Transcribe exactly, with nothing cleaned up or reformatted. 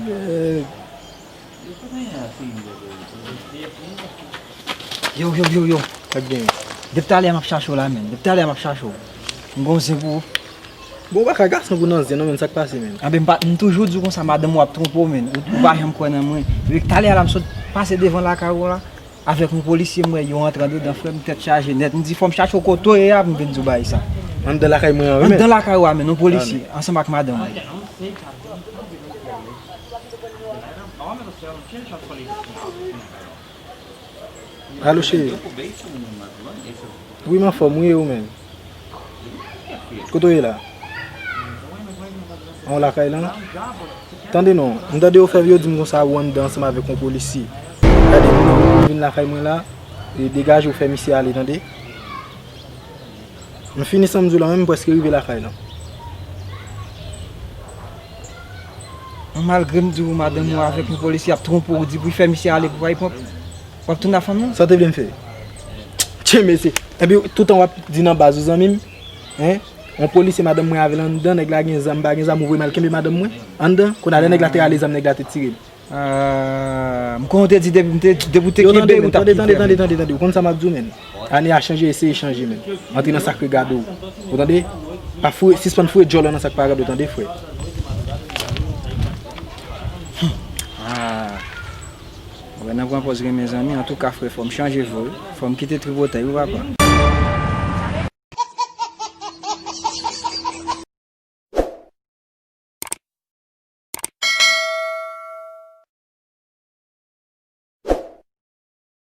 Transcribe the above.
Eh. Yo, yo, yo, yo. Sa k gen? Depi talè a m ap chache w la, menn. Depi talè a m ap chache w. M gon zen pou ou. Bon, ou pa ka gason pou nan zen non, menn, sa k pase, menn? Anben, m pa, m toujou di w konsa, madanm ou ap twonpe w, menn. Ou, ou pa janm kwè nan mwen. Depi talè a la, m sot pase devan lakay ou la. Avèk yon polisye, m wè yo antre andedan, frè m, tèt chaje nèt. M di, fò m chache w kote w ye a pou m vin di w bagay sa. Anndan lakay mwen an, wi, men. Anndan lakay ou a, men, yon polisye, ansanm ak madanm ou. Alo, cheri. Wi, m anfòm, wi, e ou menm? Kote w ye la? An w lakay lan? Tande non, m tande yo fè, yo di m konsa ou anndan ansanm avèk yon polisye. Gade m non, ou vin lakay mwen la, e degaje w fè misye ale, tande? M fini sa m di w la, menm m prèske rive lakay lan. An, malgre m di w madanm ou avèk yon polisye ap twonpe w, ou di pou l fè misye ale pou w al pran, w ap tounen ak fanm nan? Sa w te vle m fè? Tchè, mesye. Epi, toutan w ap di nan baz ou, zanmi m, en, yon polisye madanm mwen avè l anndan, nèg la gen zam, m pa gen zam, ou voye m al kenbe madanm mwen anndan. Kounye a, lè nèg la te rale zam, nèg la te tire m. Ah, m konn w te di depi, m te, depi w te kenbe m, ou t ap kite m. Yo, tande, tande, tande, tande, tande, tande. Ou konn sa m ap di w, menn? Ane a chanje, eseye chanje, menn. Antre nan sa k regade w. Ou tande? Pa foure, sispann foure djòl nan sa k pa regade w, tande, frè? Ah. Ou wè, nan pran pòz renmen zanmi, antouka, frè, fò m chanje vre, wi. Fò m kite tripotay, wi, papa.